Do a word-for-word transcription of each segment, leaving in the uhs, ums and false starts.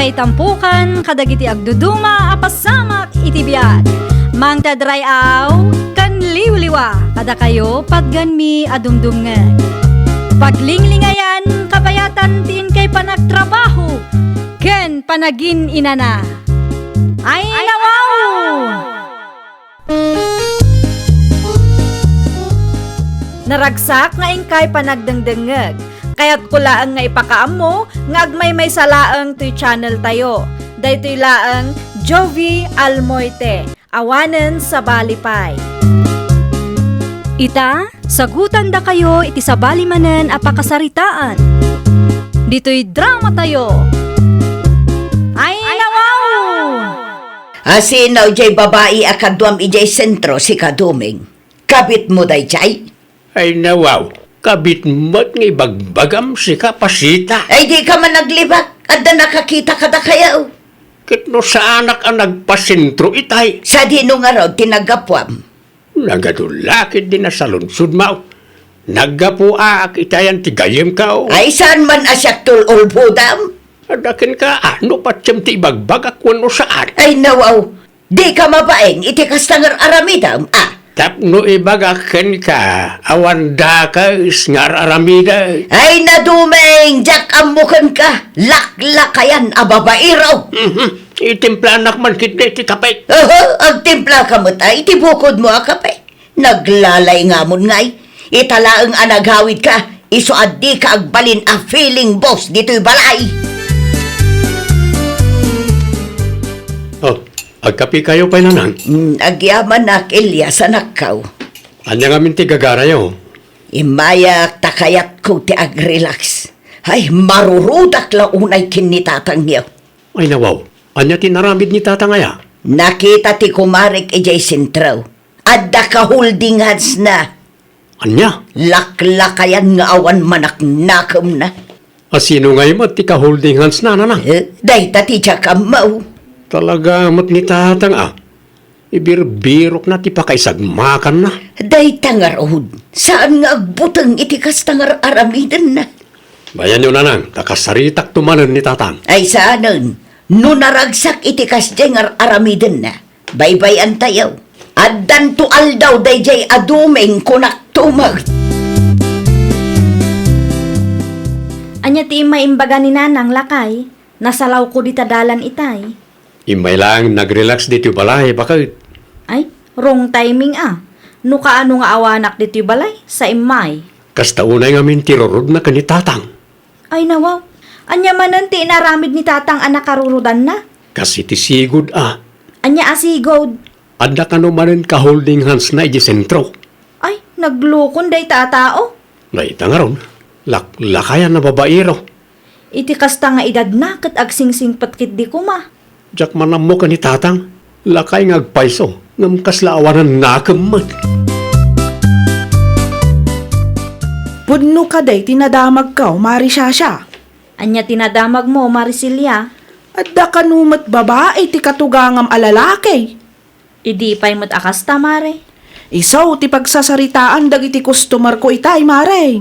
Itampukan kadagiti agduduma a pasamak iti biag. Mangted ray-aw ken liwliwa kadakayo patgenmi a dumdumngeg. Paglinglingayan, kabayatan ti inkay panagtrabaho ken panagin-inana. Ay, nawaw! Naragsak nga inkay panagdengdengngeg. Kayatko laeng nga ipakaammo nga agmaymaysa laeng toy channel tayo. Daytoy laeng Jovi Almoite, awanen sabali pay. Ita, sagutandakayo iti sabali manen a pakasaritaan. Ditoy drama tayo. Ay, nawaw! Asino jay babai a kaduam idiay sentro, sika Doming? Kabitmo dayjay? Ay, nawaw, kabit met nga ibagbagam, sika Pasita. Ay, dika man naglibak. Adda nakakita kadakayo. Ket no saanak a nagpasentro itay? Sadino ngarud ti naggapuam? Nagadu la ketdi nasaludsodmo. Naggapuak itayan ti gayyemko. Ay, saan man a siak tul-ulbodam? Adda kenka, a, no patiem ti ibagbagak wenno saan? Ay, nawaw, dika mabain iti kasta nga ar-aramidem, a. Tapno ibagak kenka, awan dakes nga ar-aramidek. Ay, na Doming, diak ammo kenka, laklakayan a babaero. Mhm. Itimplanak man ketdi ti kape. Oho, agtimplaka met a iti bukodmo a kape. Naglalay ngamon ngay. Ita laeng a nagawidka, isu a dika agbalin a feeling boss ditoy balay. Oh, agkapekayo pay, Nanang? Mm, agyamanak, Elias, anakko. Ania ngamin ti gagarayo? Immayak ta kayatko ti agrelax. Ay, marurudak la unay ken ni tatangyo. Ay, nawaw. Ania ti inaramid ni tatang aya? Nakita ti kumarek idiay sentro. Adda ka-holding handsna. Ania? Laklakayan nga awan manaknakemna. A, sino ngay met ti ka-holding handsna, Nanang? Eh, dayta ti diak ammo. Talaga met ni tatang, a. Ibirbirokna ti pakaisagmakanna. Dayta ngarud, saan nga agbuteng iti kasta nga ar-aramidenna. Bayanyo, Nanang, ta kasaritakto manen ni tatang. Ay, saanen, no naragsak iti kasdiay nga ar-aramidenna, baybay-antayo. Addanto aldaw daydiay a Doming, kunakto met. Ania ti immay imbaga ni Nanang, lakay? Nasalawko dita dalan itay. Immay laeng nagrelax ditoy balay, baket. Ay, wrong timing a. No kaano nga awanak ditoy balay, sa immay. Kasta unay ngamin ti rurudna ken ni tatang. Ay, nawaw. Ania manen ti inaramid ni tatang a nakarurudanna? Kas iti sigud a. Ania a sigud? Adda kano manen ka-holding handsna idiay sentro. Ay, naglukon dayta a tao. Dayta ngarud, laklakayan a babaero. Iti kasta nga edadna ket agsingsingpet ketdi koma. Diak man ammo ken ni tatang, lakay nga agpayso, ngem kasla awanen nakem met. Pudno kadi ti nadamagko, Mari Shasha. Ania ti nadamagmo, Mari Celia? Adda kano met babai ti katugangam a lalaki? Idi pay met a kasta, Mare. Isu ti pagsasaritaan dagiti customerko itay, Mare.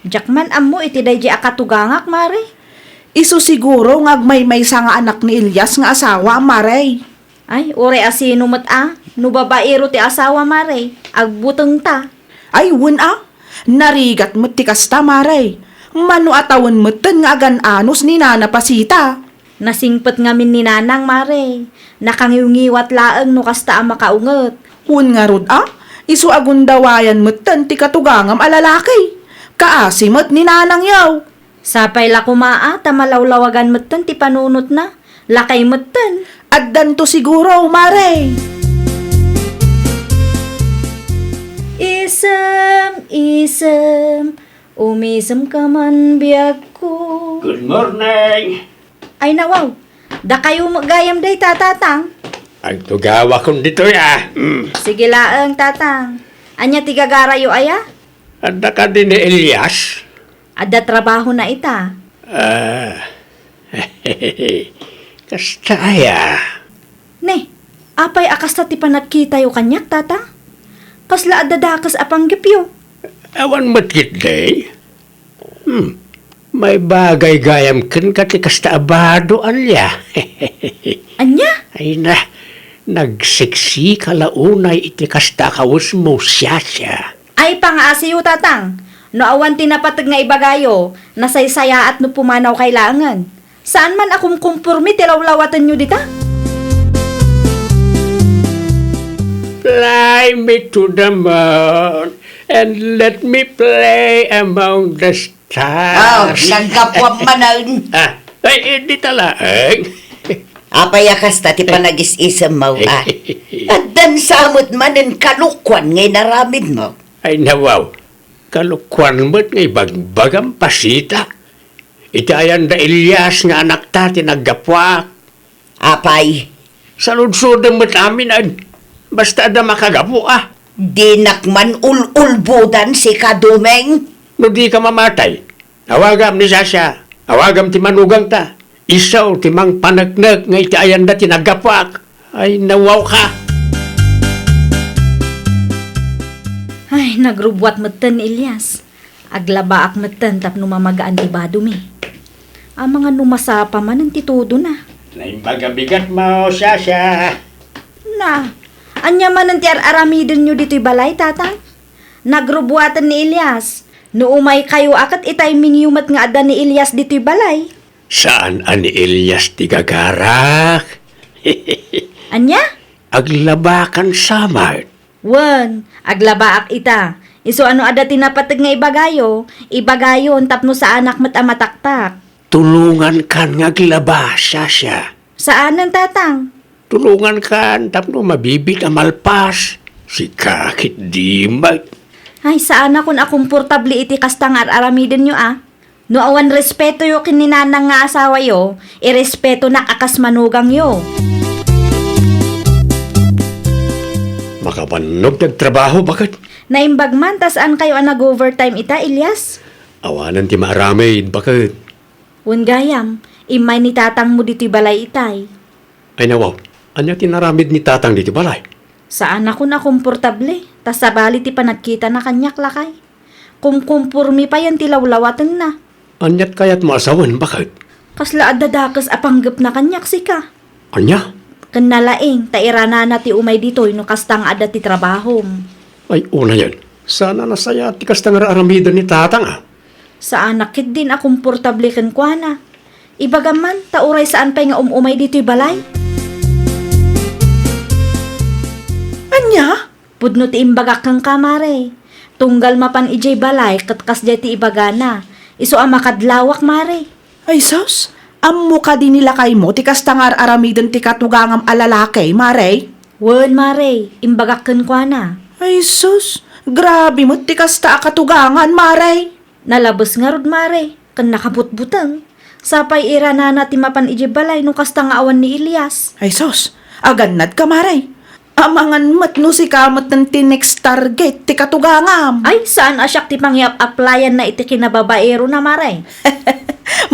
Diak man ammo iti daydi a katugangak, Mare. Isu siguro nga agmaymaysa nga anak ni Elias nga asawa, Mare. Ay, uray a sino met a, no babaero ti asawa, Mare, agbutengta. Ay, wen a, narigat met ti kasta, Mare. Mano a tawen metten nga agan-anos ni Nana Pasita. Nasingpet ngamin ni Nanang, Mare. Nakangiwngiwat laeng no kasta a makaunget. Wen ngarud a, isu a gundawayan metten ti katugangam a lalaki. Kaasi met ni Nanangyo. Sapay la koma a ta malawlawagan metten ti panunotna. Lakay metten. Addanto siguro, Mare. Isem, isem, umisemka man biagko. Good morning. Ay, nawaw. Dakayo met gayam dayta, Tatang. Agtugawakon ditoy, a. Mm. Sige laeng, Tatang. Ania ti gagarayo aya? Adda kadi ni Elias? Adda trabahona ita. A. Kasta aya. Ne, apay a kasta ti panagkitayo kaniak, Tatang? Kasla adda dakes a panggepyo. Awan met ketdi. Hmm. Maibagay gayam kenka ti kasta a bado, Alia. Ania? Ay na, nagseksika la unay iti kasta a kawesmo, Shasha. Ay, pangaasiyo, Tatang. No awan ti napateg nga ibagayo, nasaysayaat no pumanawkay laengen. Saan man a kumkumpormi ti lawlawatenyo dita? Fly me to the moon and let me play among the stars. Oh, naggapuam manen. Ah, ay, eh, di talaeng. Apay a kasta ti panagis-isemmo, ah? Addan sa met manen kalokuan nga inaramidmo. Ay, nawaw. Kalokuan met nga ibagbagam, Pasita. Iti ayan da Elias nga anakta ti naggapuak. Apay? Saludsodem met amin, ay. Basta adda makagapu, ah. Dinak man ul-ulbodan sika, Domeng. No dika mamatay, awagam ni Shasha, awagam ti manugangta. Isu ti mangpaneknek nga iti ayanda ti naggapuak. Ay, nawawka. Ay, nagrubuat metten ni Elias. Aglabaak metten tapno mamagaan ti badomi. Amangan no masapa manen ti tudona. Naimbag a bigatmo, Shasha. Na, ania manen ti ar-aramidenyo ditoy balay, Tatang? Nagrubuaten ni Elias. No umaykayo a ket i-timingyo met nga adda ni Elias ditoy balay. Saan a ni Elias ti gagarak? Ania? Aglabakan sa met. Wen, aglabaak ita. Isu a no adda ti napateg nga ibagayo, ibagayon tapno saanak met a mataktak. Tulongankan nga aglaba, Shasha. Saanen, Tatang. Tulongankan tapno mabiit a malpas. Sika ket di met. Ay, saanakon a komportable iti kasta nga ar-aramidenyo, a. No awan respetoyo ken ni nanang nga asawayo, irespetonak a kas manugangyo. Makabannog ti agtrabaho, baket? Naimbag man ta saankayo a nag-overtime ita, Elias? Awanen ti maaramid, baket? Wen gayam, immay ni tatangmo ditoy balay itay. Ay, nawaw, ania ti inaramid ni tatang ditoy balay? Saanakon a komportable, ta sabali ti panagkitana kaniak, lakay. Kumkomporme payen ti lawlawatenna. Aniat kayatmo a sawen, baket? Kasla adda dakes a panggepna kaniak, sika. Ania? Ken nalaing ta iranana ti umay ditoy no kasta nga adda ti trabahom. Ay, unayen. Saan a nasayaat ti kasta nga ar-aramiden ni tatang, a. Saanak ketdin a komportable kenkuana. Ibagam man, ta uray saan pay nga um-umay ditoy balay. Ania? Pudno ti imbagak kenka, Mare. Tunggal mapan idiay balay ket kasdiay ti ibagana, isu a makadlawak, Mare. Ay sus, ammo kadi ni lakaymo ti kasta nga ar-aramiden ti katugangam a lalaki, Mare? Wen, Mare, imbagak kenkuana. Ay sus, grabe met ti kasta a katugangan, Mare. Nalabes ngarud, Mare, ken nakabutbuteng. Sapay iranana ti mapan idiay balay no kasta nga awan ni Elias. Ay sus, agannadka, Mare. Amangan met no sika met ti next target ti katugangam. Ay, saan a siak ti pangyap-aplayanna iti kinababaerona, Mare.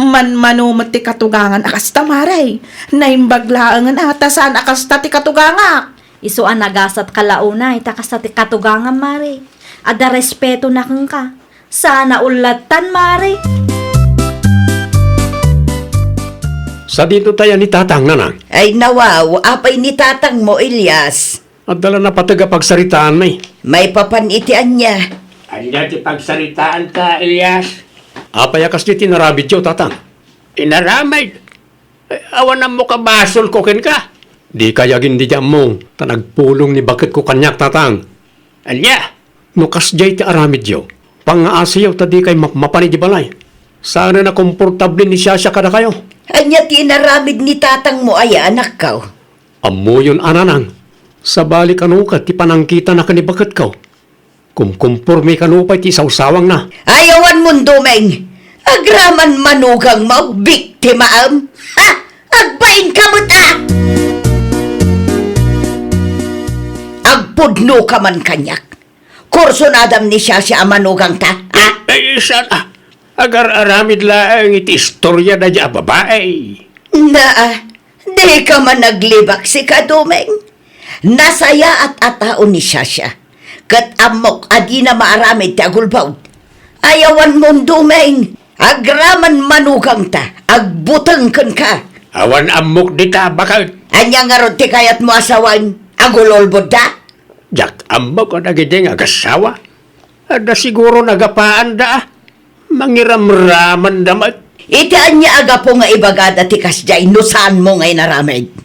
Manmano met ti katugangan a kasta, Mare. Naimbag laengen a ta saan a kasta ti katugangak. Isu a nagasat ka la unay ta kasta ti katugangam, Mare. Adda respetona kenka. Saan a ullatan, Mare. Sadino tayan ni tatang, nanang? Ay, nawaw, apay ni tatangmo, Elias? Adda la napateg a pagsaritaanmi. Maipapan iti ania? Ania ti pagsaritaanta, Elias? Apay a kasdi ti inaramidyo, tatang? Inaramid? Eh, awan ammo kabasolko kenka. Dikay agin-ammo, ta nagpulong ni baketko kaniak, tatang. Ania? No kasdiay ti aramidyo, pangaasiyo ta dikay mapmapan idiay balay. Saanen a komportable ni Shasha kadakayo. Ania ti inaramid ni tatangmo aya, anakko? Ammoyon a, nanang, sabali kano ket ti panangkitana ken ni baketko. Kumkomporme kano pay ti sawsawangna. Ay, awan, Domeng. Agraman manugangmo, biktimaem. Ha? Agbainka met, a! Agpudnoka man kaniak. Kursonadam ni Shasha a manugangta, a? Ay, saan a? Agar-aramid laeng iti istoria daydiay a babai. Naa, dika man aglibak, sika, Domeng. Nasayaat a tao ni Shasha, ket ammok a dina maaramid ti agulbod. Ay, awan, Domeng. Agraman manugangta, agbuteng kenka. Awan ammok dita, baket. Ania ngarud ti kayatmo a sawen? Agululbodda? Diak ammo kadagidi nga agassawa. Adda siguro nagapaanda, a. Mangiramramanda met. Iti ania a gapu nga ibagada ti kasdiay no saanmo nga inaramid?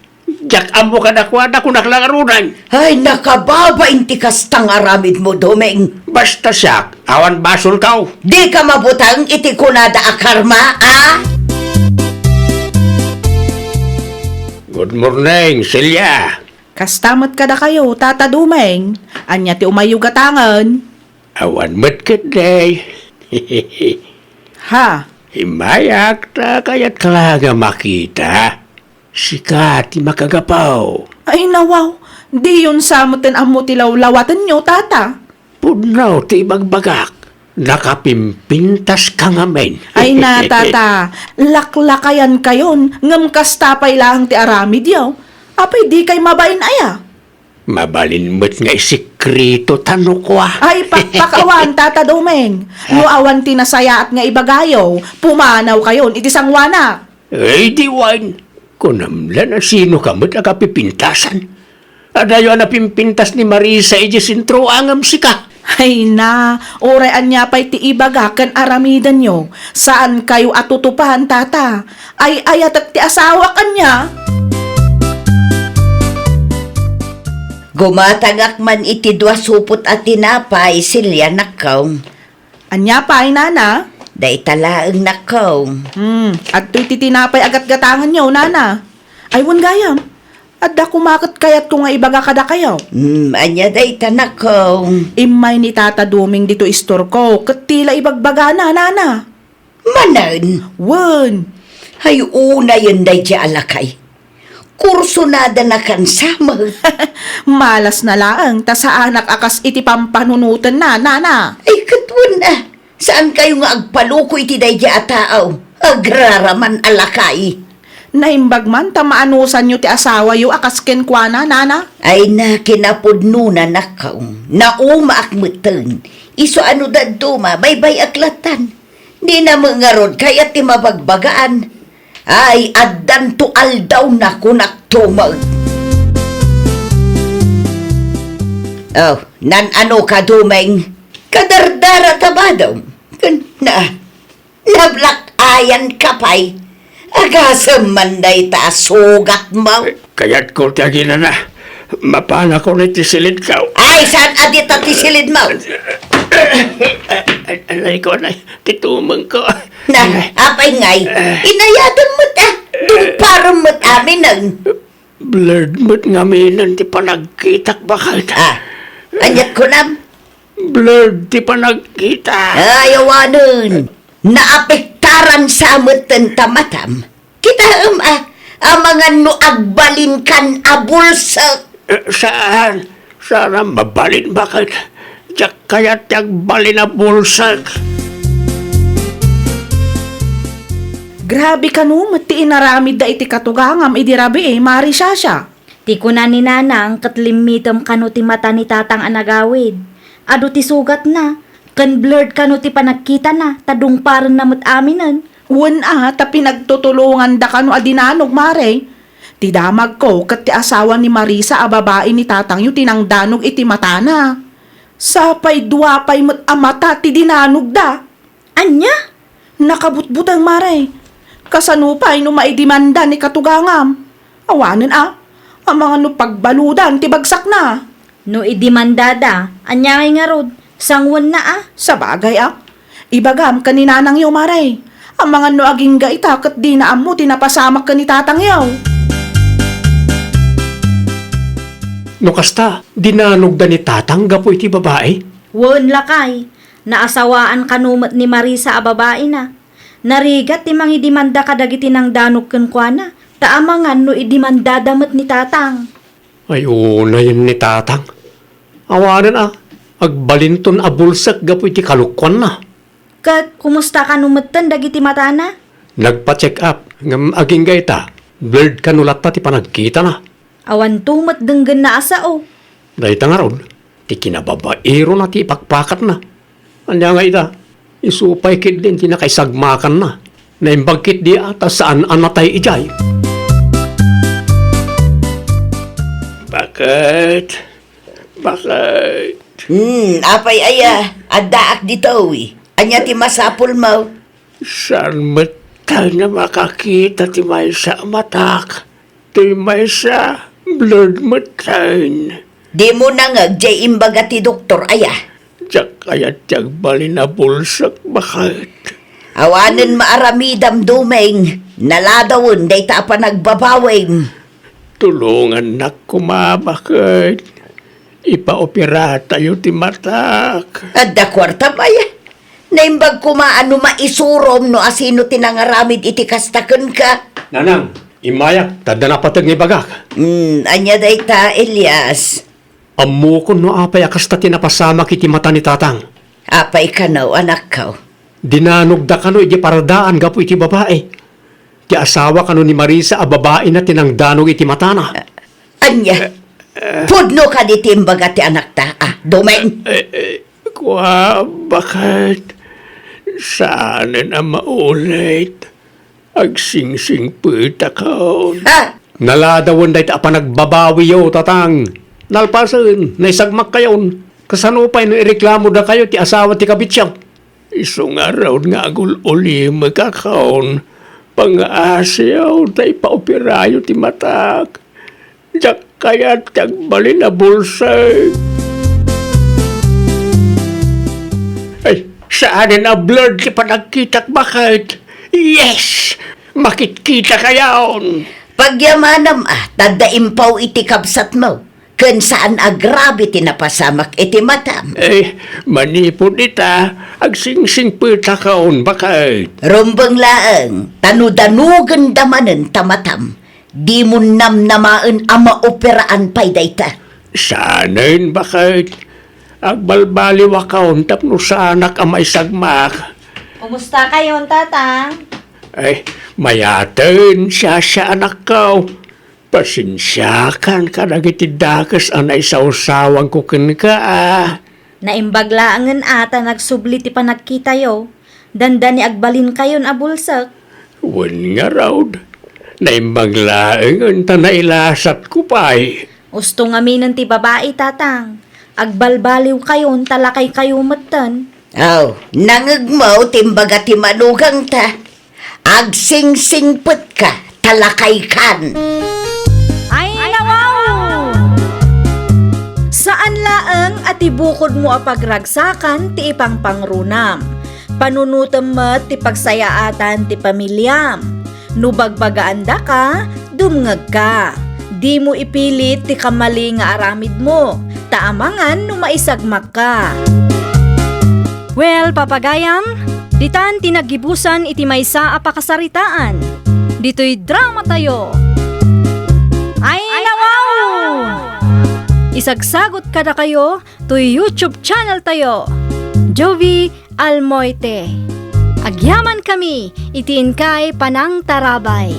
Diak ammo kadakuada, kunak la ngaruden. Ay, nakababain ti kasta nga aramidmo, Doming. Basta siak, awan basolko. Dika mabuteng iti kunada a karma, a? Good morning, Celia. Kasta met kadakayo, Tata Doming. Ania ti umayyo gatangen? Awan met ketdi. Ha? Immayak ta kayatka la nga makita. Sika ti makagapu. Ay, nawaw. Diyon sa metten ammo ti lawlawatenyo, Tata. Pudno ti ibagbagak. Nakapimpintaska ngamin. Ay na, Tata. Laklakayankayon, ngem kasta pay laeng ti aramidyo. Apay dikay mabain aya? Mabalin met nga isekreto ta no kua. Ay, pakpak awan, Tata Doming. No awan ti nasayaat nga ibagayo, pumanawkayon iti sangoanak. Ay, di wen. Kunam la no sinoka met a kapipintasan. Adayo a napimpintas ni Marisa idiay sentro, ngem sika. Ay na, uray ania pay ti ibaga ken aramidenyo, saankayo a tutupan, Tata. Ay-ayatek ti asawak, ania? Gumatangak man iti dua supot a tinapay, Celia, nakkaw. Ania pay, Nana? Dayta laeng, nakkaw. Hmm, adtoy ti tinapay a gatgatanganyo, Nana. Ay, wen gayam. Adda koma ket kayatko nga ibaga kadakayo. Hmm, ania dayta, nakkaw? Immay ni Tata Doming ditoy istorko, ket ti la ibagbagana, Nana. Manen? Wen. Ay, unayen daydiay a lakay. Kursunada na kan sama. Malasna laeng, ta saanak a kas iti pampanunotenna, Nana. Ay, ket wen a. Saankayo nga agpaluko iti daydiay a tao. Agraraman a lakay. Naimbag man ta maanusanyo ti asawayo a kas kenkuana, Nana. Ay na, kinapudnona, nakkaw. Naumaak metten. Isu a no dadduma, baybay-ak lattan. Dina met ngarud kayat ti mabagbagaan. Ay, addanto aldawna, kunak tumag. Oh, nan-ano ka, Doming? Kadardara ta badom. Ken na, nablak-ayan ka pay. Agasem man dayta a sugatmo. Kayatko ti aginana. Mapanakon iti silidko. Ay, saan a dita ti silidmo? Ay, anay ko, anay. Ti tumengko. Na, apay ngay? Inayadem met a. Dungparem met aminen. Blurred met ngaminen ti panagkitak, baket. Ah, aniat kunam? Blurred ti panagkita. Ay, awanen. Naapektaran sa metten ta matam. Kitaem a, amangan no agbalinkan a bulsek. Eh, saan? Saan a mabalin, baket? Diak kayat ti agbalin a bulsek. Grabe kano met ti inaramidda iti katugangam idi rabii, Mari Shasha. Ti kuna ni Nanang ket limmitem kano ti mata ni Tatang a nagawid. Adu ti sugatna, ken blurred kano ti panagkitana, ta dungparenna met aminen. Wen a, ta pinagtutulonganda kano a dinanog, Mare. Ti damagko ket ti asawa ni Marisa a babai ni tatangyo ti nangdanog iti matana. Sapay dua pay met a mata ti dinanogda. Ania? Nakabutbuteng, Mare. Kasano pay no maidimanda ni katugangam? Awanen a, amangan no pagbaludan ti bagsakna. No idimandada, ania ngay ngarud? Sangoenna a. Sabagay a. Ibagam ken ni nanangyo, Mare. Amangan no agingga ita ket dina ammo ti napasamak ken ni tatangyo. No kasta, dinanogda ni tatang gapu iti babai? Wen, lakay. Naasawaan kano met ni Marisa a babaina. Narigat ti mangidimanda kadagiti nangdanog kenkuana, ta amangan no idimandada met ni tatang. Ay, unayen ni tatang. Awanen a, agbalinton a bulsek gapu iti kalokuanna. Ket kumusta kano metten dagiti matana? Nagpa-check up, ngem agingga ita, blurred kano latta ti panagkitana. Awanto met denggenna a sao. Dayta ngarud, ti kinababairona ti ipakpakatna. Ania nga ita, Isu pay ketdin ti nakaisagmakanna. Naimbag ketdi a ta saan a natay idiay. Bakit? Bakit? Hmm, apay aya, addaak ditoy. Ania ti masapulmo? Saan met tayo nga makakita ti maysa a matak? Ti maysa, blurred met tayo. Dimo nangngeg diay imbaga ti doktor aya? Diak kayat ti agbalin a bulsek, baket. Awanen maaramidam, Doming. Naladawen dayta a panagbabawim. Tulongannak koma, baket. Ipaoperatayo ti matak. Adda kuartam aya? Naimbag koma a no maisurom no asino ti nangaramid iti kasta kenka. Nanang, immayak, ta adda napateg nga ibagak. Hmm, ania dayta, Elias? Ammokon no apay a kasta ti napasamak iti mata ni tatang. Apay kano, anakko? Dinanogda kano iti paradaan gapu iti babai. Ti asawa kano ni Marisa a babaina ti nangdanog iti matana. Ania? Pudno kadi ti imbaga ti anakta? Ah, Doming? Eh, eh, kua, baket? Saanen a maulit. Agsingsingspetakon. Ah! Naladawen dayta a panagbabawiyo, tatang. Nalpasen, naisagmakkayon. Kasano pay no ireklamodakayo ti asawa ti kabityo? Isu ngarud nga agul-ulimekakon. Pangaasiyo ta ipaoperayo ti matak. Diak kayat ti agbalin a bulsek. Ay, saanen a blurred ti panagkitak, baket? Yes! Makitkitakayon! Pagyamanam, ah, ta adda impaw iti kabsatmo. Ken saan a grabe ti napasamak iti matam. Eh, manipud ita, agsingsingpetakon, baket. Rumbeng laeng, ta no danogenda manen ta matam, dimo namnamaen a maoperaan pay dayta. Saanen, baket. Agbalbaliwakon tapno saanak a maisagmak. Kumustakayon, Tatang? Ay, mayaten, siasya, anakko. Pasensiakan kadagiti dakes a naisawsawanko kenka, a. Naimbag laengen a ta nagsubli ti panagkitayo. Dandani agbalinkayon a bulsek. Wen ngarud, naimbag laengen ta nailasatko pay. Usto ngaminen ti babai, Tatang. Agbalbaliwkayon ta lakaykayo metten. Aw, nangngegmo ti imbaga ti manugangta. Agsingsingspetka, ta lakaykan. Ay, nawaw! Saan laeng a ti bukodmo a pagragsakan ti ipangpangrunam. Panunotem met ti pagsayaatan ti pamiliam. No bagbagaandaka, dumngegka. Dimo ipilit ti kamali nga aramidmo, ta amangan no maisagmakka. Well, papagayam, ditan ti naggibusan iti maysa a pakasaritaan. Ditoy dramatayo. Ay, nawaw! Isagsagot kadakayo toy YouTube channel tayo, Jovie Almoite. Agyaman kami iti inkay panangtarabay.